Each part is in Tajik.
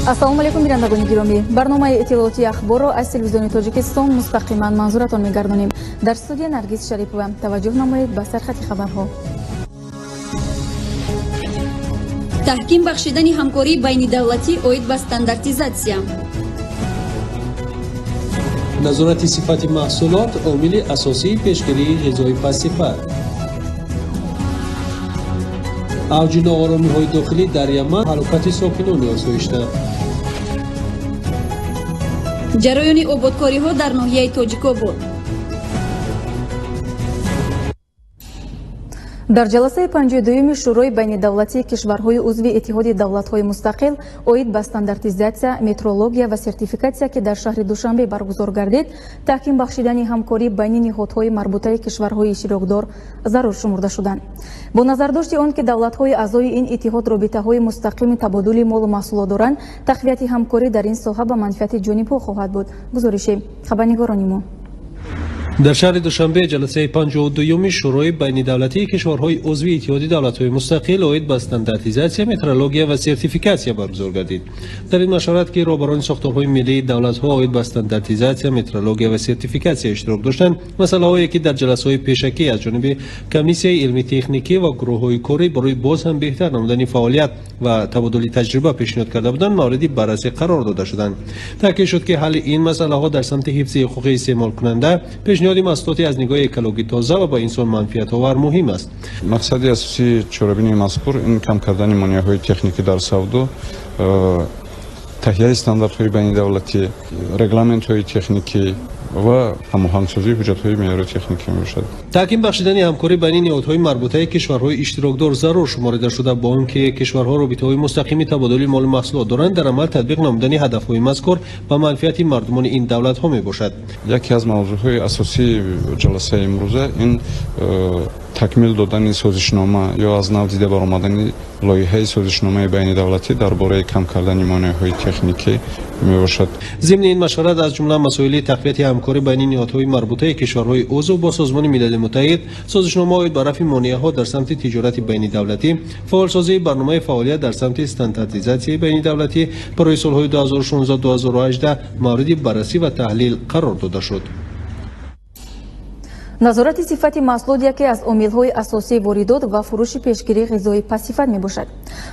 Ассалому алайкум, бинандагони гиромӣ. Барномаи иттилоотии ахборро аз телевизиони Тоҷикистон мустақиман манзуратон мегардонем. Дар студия Наргиз Шарипова. Таваҷҷӯҳ намоед ба сархати хабарҳо. Таҳким бахшидани ҳамкории байнидавлатӣ оид ба стандартизатсия. Назорати сифати маҳсулот омили асосии пешгирии ғизои пастсифат. Авҷи нооромиҳои дохилӣ дар Яман ҳалокати сокинони осоишта. Ҷараёни ободкориҳо дар ноҳияи Тоҷикобод. Дар ҷаласаи 52-юми Шӯрои байнидавлатии кишварҳои узви Иттиҳоди давлатҳои мустақил оид ба стандартизатсия, метрология ва сертификатсия, ки дар шаҳри Душанбе баргузор гардид, таҳким бахшидани ҳамкорӣ байни ниҳодҳои марбутаи кишварҳои иштирокдор зарур шумурда шуданд. Бо назардошти он ки давлатҳои аъзои ин иттиҳод робитаҳои мустақими табодули молу маҳсулот доранд, тақвияти ҳамкорӣ дар ин соҳа ба манфиати ҷонибҳо хоҳад буд. Гузориши хабарнигорони мо. Дар шаҳри Душанбе ҷаласаи 52-юми Шӯрои байнидавлатии кишварҳои узви Иттиҳоди давлатҳои мустақил оид ба стандартизатсия, метрология ва сертификатсия баргузор гардид. Дар ин машварат, ки роҳбарони сохторҳои миллии давлатҳо оид ба стандартизатсия, метрология ва сертификатсия иштирок доштанд, масъалаҳое ки дар ҷаласаҳои пешакӣ аз ҷониби комиссияи илмӣ-техникӣ ва гурӯҳҳои корӣ барои боз ҳам беҳтар намудани фаъолият ва табодули таҷриба пешниҳод карда буданд, мавриди баррасӣ қарор дода шуданд. Таъкид шуд, ки ҳалли ин масъалаҳо дар самти ҳифзи ҳуқуқи истеъмолкунанда, пешниҳоди маҳсулоти аз нигоҳи экологӣ тоза ва ба инсон манфиатовар муҳим аст. Мақсади асосии чорабинии мазкур ин кам кардани монеаҳои техникӣ дар савдо, таҳияи стандартҳои байнидавлатӣ, регламентҳои техникӣ ва ҳамоҳангсозии ҳуҷҷатҳои меъёрии техникӣ мебошад. Таҳким бахшидани ҳамкорӣ байни ниҳодҳои марбутаи кишварҳои иштирокдор зарур шуморида шуда, бо он ки кишварҳо робитаҳои мустақими табодули молу маҳсулот доранд, дар амал татбиқ намудани ҳадафҳои мазкур ба манфиати мардумони ин давлатҳо мебошад. Яке аз мавзӯъҳои асосии ҷаласаи имрӯза ин такмил додани созишнома ё аз нав дида баромадани лоиҳаи созишномаи байнидавлатӣ дар бораи кам кардани монеаҳои техникӣ мебошад. Зимни ин машварат аз ҷумла масоили тақвияти ҳамкорӣ байни ниҳодҳои марбутаи кишварҳои узв бо Созмони Милали Муттаҳид, созишнома оид ба рафъи монеаҳо дар самти тиҷорати байнидавлатӣ, фаъолсозии барномаи фаъолият дар самти стандартизатсияи байнидавлатӣ барои солҳои 2016-2018 мавриди баррасӣ ва таҳлил қарор дода шуд. Назорати сифати маҳсулот яке аз омилҳои асосии воридот ва фурӯши пешгирии ғизои пастсифат мебошад.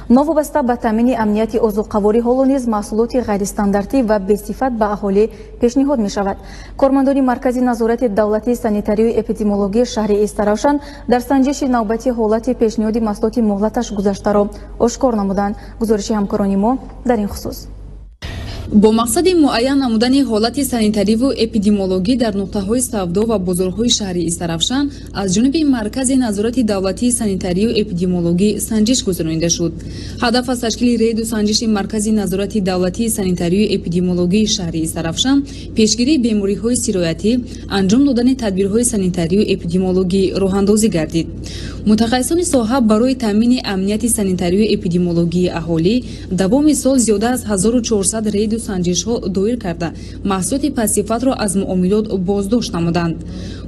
Новобаста ба таъмини амнияти озуқаворӣ, ҳоло низ маҳсулоти ғайристандартӣ ва бесифат ба аҳолӣ пешниҳод мешавад. Кормандони Маркази назорати давлатии санитарию эпидемиологии шаҳри Истаравшан дар санҷиши навбати ҳолати пешниҳоди маҳсулоти муҳлаташ гузаштаро ошкор намуданд. Гузориши ҳамкорони мо дар ин хусус. Бо мақсади муайян намудани ҳолати санитариву эпидемиологӣ дар нуқтаҳои савдо ва бозорҳои шаҳри Истаравшан аз ҷониби Маркази назорати давлатии санитарию эпидемиологӣ санҷиш гузаронида шуд. Ҳадаф аз ташкили рейду санҷиши Маркази назорати давлатии санитарию эпидемиологии шаҳри Истаравшан пешгирии бемориҳои сироятӣ, анҷом додани тадбирҳои санитарию эпидемиологӣ роҳандозӣ гардид. Мутахассисони соҳа барои таъмини амнияти санитарию эпидемиологии аҳолӣ давоми сол зиёда аз 1400 рейду санҷишҳо доир карда, маҳсулоти пастсифатро аз муомилот боздошт намуданд.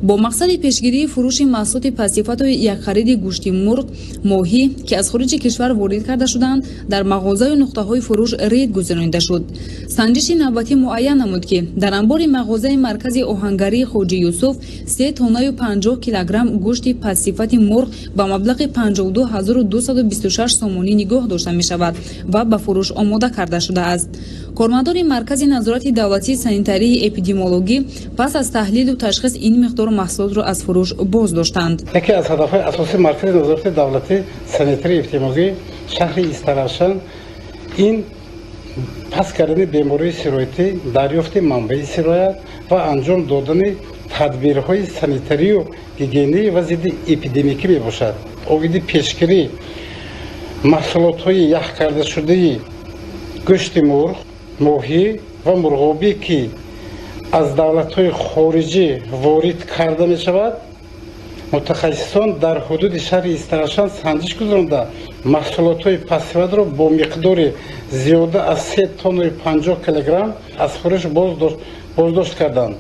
Бо мақсади пешгирии фурӯши маҳсулоти пастсифату якхариди гӯшти мурғ, моҳӣ, ки аз хориҷи кишвар ворид карда шуданд, дар мағозаю нуқтаҳои фурӯш рейд гузаронида шуд. Санҷиши навбатӣ муайян намуд, ки дар анбори мағозаи маркази оҳангарии Хоҷи Юсуф 3 тоннаю 50 килограмм гӯшти пастсифати мурғ ба маблағи 52 226 сомонӣ нигоҳ дошта мешавад ва ба фурӯш омода карда шудааст. Кормандони Маркази назорати давлатии санитарии эпидемиологӣ пас аз таҳлилу ташхис ин миқдор маҳсулотро аз фурӯш боз доштанд. Яке аз ҳадафҳои асосии Маркази назорати давлатии санитарии эпидемиологии шаҳри Истаравшан ин паст кардани бемории сироятӣ, дарёфти манбаи сироят ва анҷом додани тадбирҳои санитарию гигиенӣ ва зидди эпидемикӣ мебошад. Оиди пешгирӣ маҳсулотҳои ях кардашудаи гӯшти мурғ, моҳӣ ва мурғобӣ, ки аз давлатҳои хориҷӣ ворид карда мешавад, мутахассисон дар ҳудуди шаҳри Истаравшан санҷиш гузаронда, маҳсулотҳои пастсифатро бо миқдори зиёда аз 3 тоннаи 50 килограмм аз фурӯш боздошт карданд.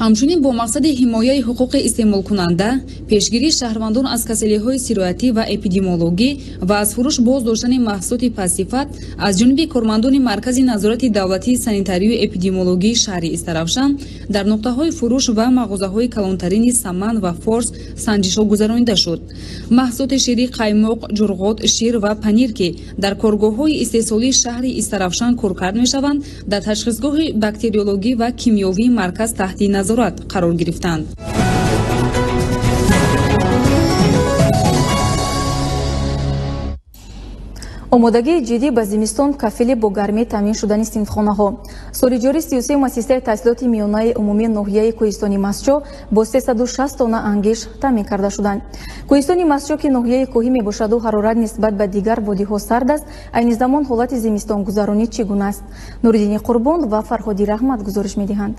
Ҳамчунин бо мақсади ҳимояи ҳуқуқи истеъмолкунанда, пешгирии шаҳрвандон аз касалиҳои сироятӣ ва эпидемиологӣ ва аз фурӯш боз доштани маҳсулоти пастсифат аз ҷониби кормандони Маркази назорати давлатии санитарию эпидемиологии шаҳри Истаравшан дар нуқтаҳои фурӯш ва мағозаҳои калонтарини Саман ва Форс санҷишҳо гузаронида шуд. Маҳсулоти ширӣ, қаймоқ, ҷурғот, шир ва панир, ки дар коргоҳҳои истеҳсолии шаҳри Истаравшан коркард мешаванд, дар ташхисгоҳи бактериологӣ ва кимиёвии марказ таҳти назорат қарор гирифтанд. Омодагии ҷиддӣ ба зимистон кафили бо гармӣ таъмин шудани синфхонаҳо. Соли ҷорӣ 33 муассисаи таҳсилоти миёнаи умумии ноҳияи Кӯҳистони Мастчоҳ бо 360 тонна ангиш таъмин карда шуданд. Кӯҳистони Мастчоҳ, ки ноҳияи кӯҳӣ мебошаду ҳарорат нисбат ба дигар водиҳо сард аст, айни замон ҳолати зимистонгузаронӣ чӣ гуна аст? Нуриддини Қурбон ва Фарҳоди Раҳмат гузориш медиҳанд.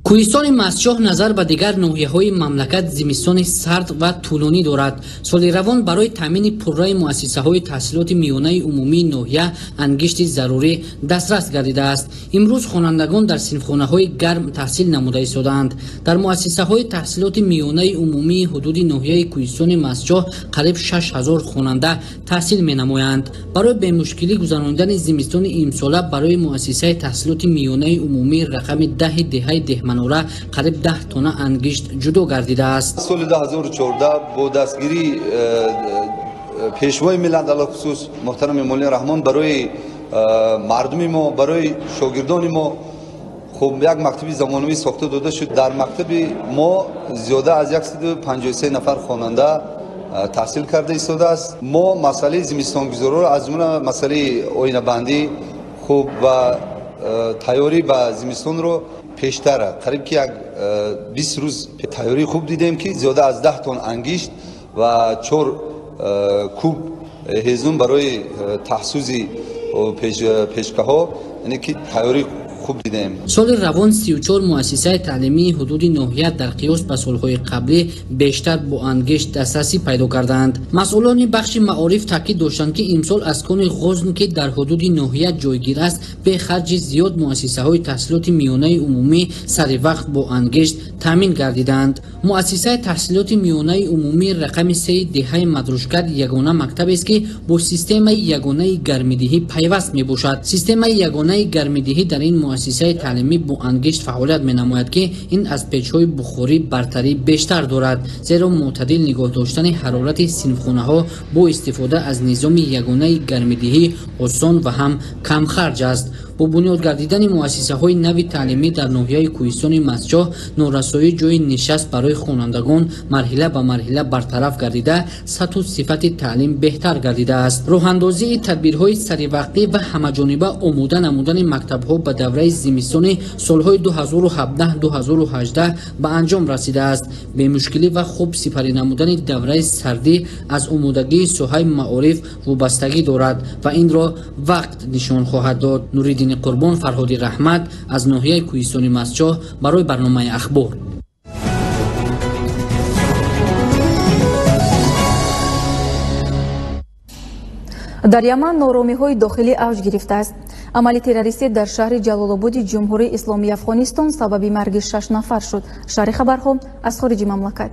Кӯҳистони Мастчоҳ назар ба дигар ноҳияҳои мамлакат зимистони сард ва тӯлонӣ дорад. Соли равон барои таъмини пурраи муассисаҳои таҳсилоти миёнаи умумии ноҳия ангишти зарурӣ дастрас гардидааст. Имрӯз хонандагон дар синфхонаҳои гарм таҳсил намуда истодаанд. Дар муассисаҳои таҳсилоти миёнаи умумии ҳудуди ноҳияи Кӯҳистони Мастчоҳ қариб 6000 хонанда таҳсил менамоянд. Барои бемушкилӣ гузаронидани зимистони имсола барои муассисаи таҳсилоти миёнаи умумии рақами 10 деҳаи Деҳманора қариб 10 тонна ангишт ҷудо гардидааст. Соли 2014 бо дастгирии пешвои миллат, алалхусус муҳтарам Эмомалӣ Раҳмон, барои мардуми мо, барои шогирдони мо хуб як мактаби замонавӣ сохта дода шуд. Дар мактаби мо зиёда аз 153 нафар хонанда таҳсил карда истодааст. Мо масъалаи зимистонгузориро, аз ҷумла масъалаи оинабандӣ хуб ва тайёрӣ ба зимистонро пештара қариб ки як 20 рӯз тайёрии хуб дидем, ки зиёда аз 10 тонна ангишт ва 4 куб ҳезум барои таҳсузи пешкаҳо, яъне ки тайёрии хуб дидем. Соли равон 34 муассисаи таълимии ҳудуди ноҳия дар қиёс ба солҳои қаблӣ бештар бо ангишт дастрасӣ пайдо кардаанд. Масъулони бахши маориф таъкид доштанд, ки имсол аз кони Ғозн, ки дар ҳудуди ноҳия ҷойгир аст, бе харҷи зиёд муассисаҳои таҳсилоти миёнаи умумӣ сари вақт бо ангишт таъмин гардидаанд. Муассисаи таҳсилоти миёнаи умумии рақами 3 деҳаи Мадрушкар ягона мактабест, ки бо системаи ягонаи гармидиҳӣ пайваст мебошад. Системаи ягонаи гармидиҳӣ дар ин муассисаи таълимӣ бо ангишт фаъолият менамояд, ки ин аз печҳои бухорӣ бартарӣ бештар дорад, зеро мӯътадил нигоҳ доштани ҳарорати синфхонаҳо бо истифода аз низоми ягонаи гармидиҳӣ осон ва ҳам камхарҷ аст. Бо бунёд гардидани муассисаҳои нави таълимӣ дар ноҳияи Кӯҳистони Мастчоҳ норасоии ҷойи нишаст барои хонандагон марҳила ба марҳила бартараф гардида, сатҳу сифати таълим беҳтар гардидааст. Роҳандозии тадбирҳои саривақтӣ ва ҳамаҷониба омода намудани мактабҳо ба давраи зимистони солҳои 2017-2018 ба анҷом расидааст. Бемушкилӣ ва хуб сипарӣ намудани давраи сардӣ аз омодагии соҳаи маориф вобастагӣ дорад ва инро вақт нишон хоҳад дод. Нуриддини Қурбон, Фарҳоди Раҳмат аз ноҳияи Кӯҳистони Мастчоҳ барои барномаи Ахбор. Дар Яман нооромиҳои дохилӣ авҷ гирифтааст. Амали террористӣ дар шаҳри Ҷалолободи Ҷумҳурии Исломии Афғонистон сабаби марги 6 нафар шуд. Шарҳи хабарҳо аз хориҷи мамлакат.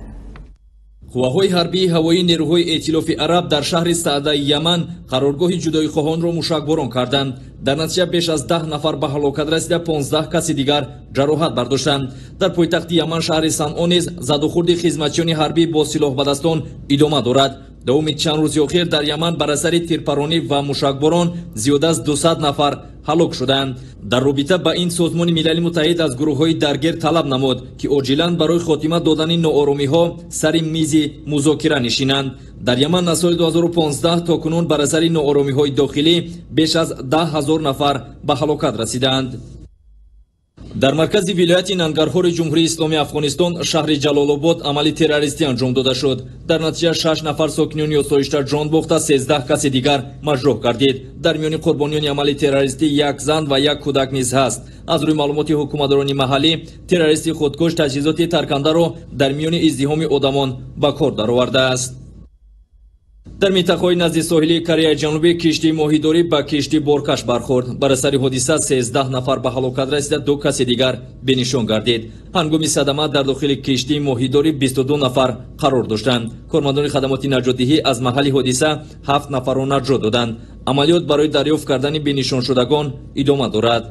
Қувваҳои ҳарбии ҳавоии нерӯҳои эътилофи араб дар шаҳри Саъдаи Яман қароргоҳи ҷудоихоҳонро мушакборон карданд. Дар натиҷа беш аз 10 нафар ба ҳалокат расида, 15 каси дигар ҷароҳат бардоштанд. Дар пойтахти Яман шаҳри Санъо низ задухӯрди хизматчиёни ҳарбӣ бо силоҳбадастон идома дорад. Давоми чанд рӯзи охир дар Яман бар асари тирпаронӣ ва мушакборон зиёда аз 200 нафар ҳалок шуданд. Дар робита ба ин Созмони Милали Муттаҳид аз гурӯҳҳои даргир талаб намуд, ки оҷилан барои хотима додани нооромиҳо сари мизи музокира нишинанд. Дар Яман аз соли 2015 то кунун бар асари нооромиҳои дохилӣ беш аз 10 000 нафар ба ҳалокат расидаанд. Дар маркази вилояти Нангарҳори Ҷумҳурии Исломии Афғонистон шаҳри Ҷалолобод амали террористӣ анҷом дода шуд. Дар натиҷа 6 нафар сокинони осоишта ҷон бохта, 13 каси дигар маҷрӯҳ гардид. Дар миёни қурбониёни амали террористӣ як зан ва як кӯдак низ ҳаст. Аз рӯи маълумоти ҳукуматдорони маҳаллӣ, террористи худкуш таҷҳизоти таркандаро дар миёни издиҳоми одамон ба кор даровардааст. Дар минтақаҳои назди соҳилии Кореяи Ҷанубӣ киштии моҳидорӣ ба киштии боркаш бархӯрд. Бар асари ҳодиса 13 нафар ба ҳалокат расида, 2 каси дигар бенишон гардид. Ҳангоми садама дар дохили киштии моҳидорӣ 22 нафар қарор доштанд. Кормандони хадамоти наҷотдиҳӣ аз маҳалли ҳодиса 7 нафарро наҷот доданд. Амалиёт барои дарёфт кардани бенишоншудагон идома дорад.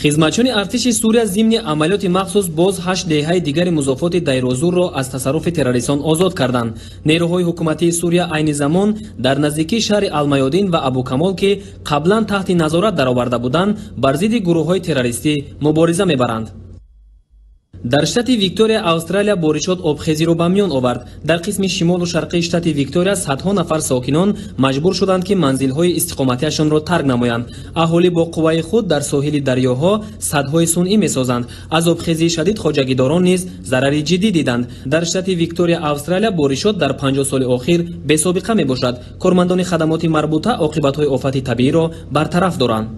Хизматчиёни артиши Сурия зимни амалиёти махсус боз 8 деҳаи дигари музофоти Дайрозурро аз тасарруфи террористон озод карданд. Нерӯҳои ҳукуматии Сурия айни замон дар наздикии шаҳри Алмаёдин ва Абукамол, ки қаблан таҳти назорат дароварда буданд, бар зидди гурӯҳҳои террористӣ мубориза мебаранд. Дар штати Виктория Австралия боришот обхезиро ба миён овард. Дар қисми шимолу шарқии штати Виктория садҳо нафар сокинон маҷбур шуданд, ки манзилҳои истиқоматиашонро тарк намоянд. Аҳолӣ бо қувваи худ дар соҳили дарёҳо садҳои сунъӣ месозанд. Аз обхезии шадид хоҷагидорон низ зарари ҷиддӣ диданд. Дар штати Виктория Австралия боришот дар 50 соли охир бесобиқа мебошад. Кормандони хадамоти марбута оқибатҳои офати табииро бартараф доранд.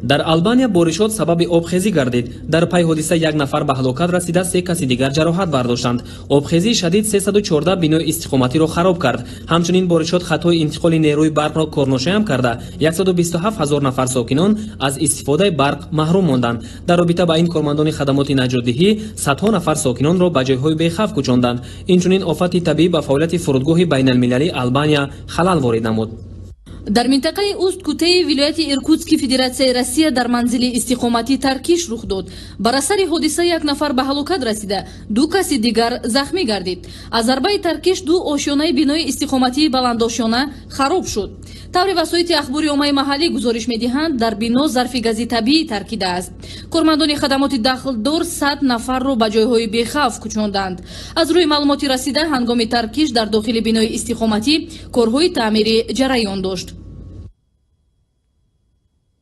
Дар Албания боришот сабаби обхезӣ гардид. Дар пай ҳодиса як нафар ба ҳалокат расида, 3 каси дигар ҷароҳат бардоштанд. Обхезии шадид 314 бинои истиқоматиро хароб кард. Ҳамчунин боришот хатҳои интиқоли нерӯи барқро корношоям карда, 127 ҳазор нафар сокинон аз истифодаи барқ маҳрум монданд. Дар робита ба ин кормандони хадамоти наҷотдиҳӣ садҳо нафар сокинонро ба ҷойҳои бехавф кӯчонданд. Инчунин офати табиӣ ба фаъолияти фурудгоҳи байналмилалии Албания халал ворид намуд. Дар минтақаи Уст-Кутеи вилояти Иркутски Федератсияи Россия дар манзили истиқоматӣ таркиш рух дод. Бар асари ҳодиса як нафар ба ҳалокат расида, 2 каси дигар захмӣ гардид. Аз зарбаи таркиш 2 ошёнаи бинои истиқоматии баландошёна хароб шуд. Таври васоити ахбори оммаи маҳаллӣ гузориш медиҳанд, дар бино зарфи гази табиӣ таркидааст. Кормандони хадамоти дахлдор 100 нафарро ба ҷойҳои бехавф кӯчонданд. Аз рӯи маълумоти расида, ҳангоми таркиш дар дохили бинои истиқоматӣ корҳои таъмирӣ ҷараён дошт.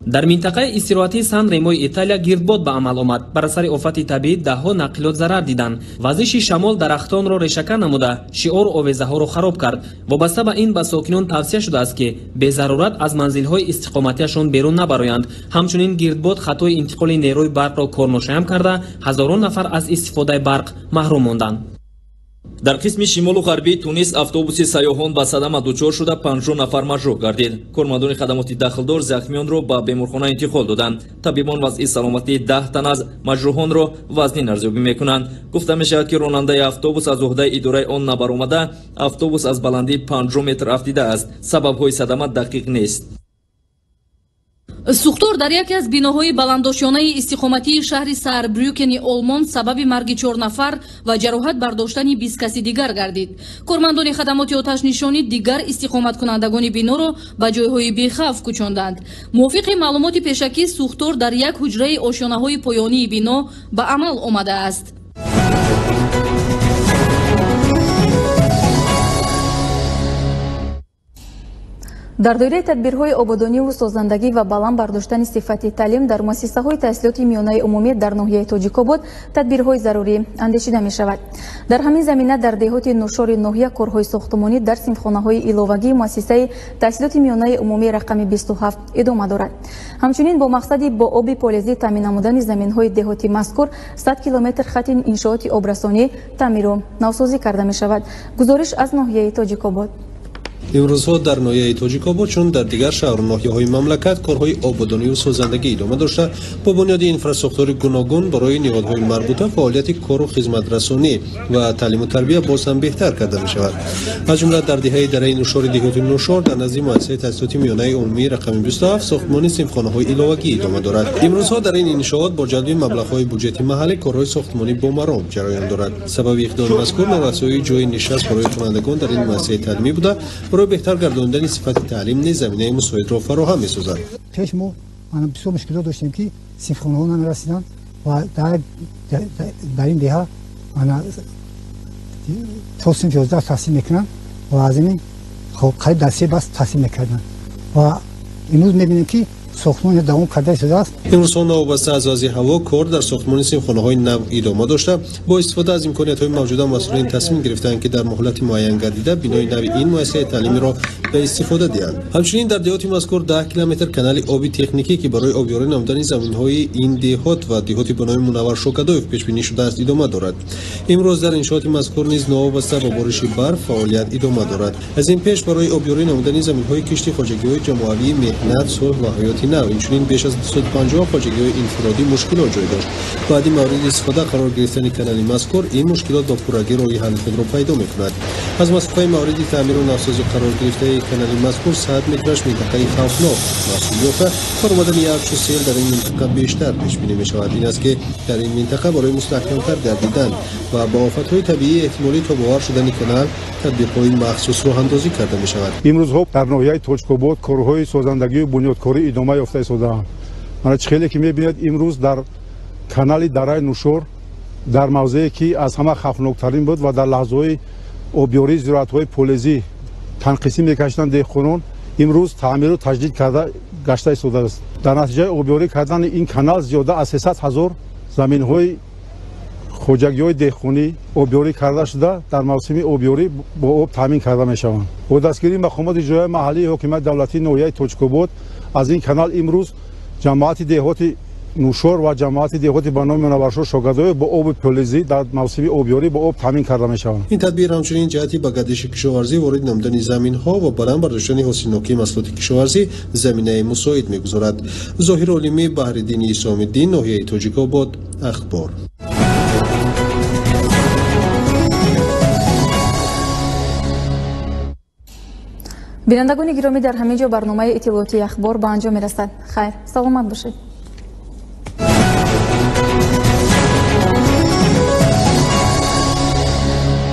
Дар минтақаи истироҳатии Сан Ремои Италия гирдбод ба амал омад. Бар асари офати табиӣ даҳҳо нақлиёт зарар диданд. Вазиши шамол дарахтонро решакан намуда, шиору овезаҳоро хароб кард. Вобаста ба ин ба сокинон тавсия шудааст, ки безарурат аз манзилҳои истиқоматиашон берун набароянд. Ҳамчунин гирдбод хатои интиқоли нерӯи барқро корношоям карда, ҳазорон нафар аз истифодаи барқ маҳрум монданд. Дар қисми шимолу ғарбии Тунис автобуси сайёҳон ба садама дучор шуда, 50 нафар маҷрӯҳ гардид. Кормандони хадамоти дахлдор захмиёнро ба беморхона интиқол доданд. Табибон вазъи саломатии 10 тан аз маҷрӯҳонро вазнин арзёбӣ мекунанд. Гуфта мешавад, ки ронандаи автобус аз уҳдаи идораи он набаромада, автобус аз баландии 50 метр афтидааст. Сабабҳои садама дақиқ нест. Сӯхтор дар яке аз биноҳои баландошёнаи истиқоматии шаҳри Саарбрюкени Олмон сабаби марги 4 нафар ва ҷароҳат бардоштани 20 каси дигар гардид. Кормандони хадамоти оташнишонӣ дигар истиқоматкунандагони биноро ба ҷойҳои бехавф кӯчонданд. Мувофиқи маълумоти пешакӣ, сӯхтор дар як ҳуҷраи ошёнаҳои поёнии бино ба амал омадааст. Дар доираи тадбирҳои ободониву созандагӣ ва баланд бардоштани сифати таълим дар муассисаҳои таҳсилоти миёнаи умумӣ дар ноҳияи Тоҷикобод тадбирҳои зарурӣ андешида мешавад. Дар ҳамин замина дар деҳоти Нушори ноҳия корҳои сохтмонӣ дар синфхонаҳои иловагии муассисаи таҳсилоти миёнаи умумӣ рақами 27 идома дорад. Ҳамчунин бо мақсади бо оби полезӣ таъмин намудани заминҳои деҳоти мазкур 100 километр хати иншооти обрасонӣ таъмиру навсозӣ карда мешавад. Гузориш аз ноҳияи Тоҷикобод. Имрӯзҳо дар ноҳияи Тоҷикобод, чун дар дигар шаҳру ноҳияҳои мамлакат, корҳои ободониву созандагӣ идома дошта, бо бунёди инфрасохтори гуногун барои ниҳодҳои марбута фаъолияти кору хизматрасонӣ ва таълиму тарбия боз ҳам беҳтар карда мешавад. Аз ҷумла дар деҳаи дараи Нушори деҳоти Нушор дар назди муассисаи таҳсилоти миёнаи умумии рақами 27 сохтмони синфхонаҳои иловагӣ идома дорад. Имрӯзҳо дар ин иншоот бо ҷалби маблағҳои буҷети маҳаллӣ корҳои сохтмонӣ бо маром ҷараён дорад. Сабаби иқдоми мазкур норасоии ҷои нишаст барои хонандагон дар ин муассисаи таълимӣ буда, барои беҳтар гардондани сифати таълим низ заминаи мусоидро фароҳам месозад. Пеш мо бисёр мушкилот доштем, ки синфхонаҳо намерасиданд ва дар ин деҳа то синфи 11 таҳсил мекунанд ва аз ин қариб дар се бас таҳсил мекарданд ва имрӯз мебинем, ки Сохтмон давом карда истодааст. Имрӯзҳо новобаста аз вазъи ҳаво кор дар сохтмони синфхонаҳои нав идома дошта, бо истифода аз имкониятҳои мавҷуда масъулин тасмим гирифтаанд, ки дар муҳлати муайян гардида бинои нави ин муассисаи таълимиро ба истифода диҳанд. Ҳамчунин дар деҳоти мазкур 10 километр канали оби техникӣ, ки барои обёрӣ намудани заминҳои ин деҳот ва деҳоти ба номи Мунаввар Шокадоев пешбинӣ шудааст, идома дорад. Имрӯз дар иншооти мазкур низ новобаста ба бориши барф фаъолият идома дорад. Аз ин пеш барои обёрӣ намудани заминҳои кишти хоҷагиҳои ҷамоавии меҳнат, сулҳ ва ҳаёти нав, инчунин беш аз 250 хоҷагиҳои инфиродӣ мушкилот ҷой дошт. Баъди мавриди истифода қарор гирифтани канали мазкур ин мушкилот ба пуррагӣ роҳи ҳалли худро пайдо мекунад. Аз масофаи мавриди таъмиру навсозӣ қарор гирифтаи канали мазкур 100 метраш минтақаи хавфнок маҳсул ёфта, баромадани арчу сел дар ин минтақа бештар пешбинӣ мешавад. Ин аст, ки дар ин минтақа барои мустаҳкамтар гардидан ва ба офатҳои табиии эҳтимолӣ тобовар шудани канал тадбирҳои махсус роҳандозӣ карда мешавад. Имрӯзҳо дар ноҳияи Тоҷикобод корҳои созандагию бунёдкорӣ идома ёфта истодаанд. Мана чӣ хеле ки мебинед, имрӯз дар канали дараи Нушор дар мавзее ки аз ҳама хавфноктарин буд ва дар лаҳзаҳои обёрии зироатҳои полезӣ танқисӣ мекашиданд деҳқонон, имрӯз таъмиру таҷдид карда гашта истодааст. Дар натиҷаи обёрӣ кардани ин канал зиёда аз 300 ҳазор заминҳои хоҷагиҳои деҳқонӣ обёрӣ карда шуда, дар мавсими обёрӣ бо об таъмин карда мешаванд. Бо дастгирии мақомоти иҷроияи маҳаллии ҳокимияти давлатии ноҳияи Тоҷикобод аз ин канал имрӯз ҷамоати деҳоти Нушор ва ҷамоати деҳоти ба номи Мунавваршоҳ Шогадоев бо оби полезӣ дар мавсими обёрӣ бо об таъмин карда мешаванд. Ин тадбир ҳамчунин ҷиҳати ба гардиши кишоварзӣ ворид намудани заминҳо ва баланд бардоштани ҳосилнокии маҳсулоти кишоварзӣ заминаи мусоид мегузорад. Зоҳир Олимӣ, Баҳриддини Исомиддин, ноҳияи Тоҷикобод, Ахбор. Бинандагони гиромӣ, дар ҳамин ҷо барномаи иттилоотии Ахбор ба анҷом мерасад. Хайр, саломат бошед.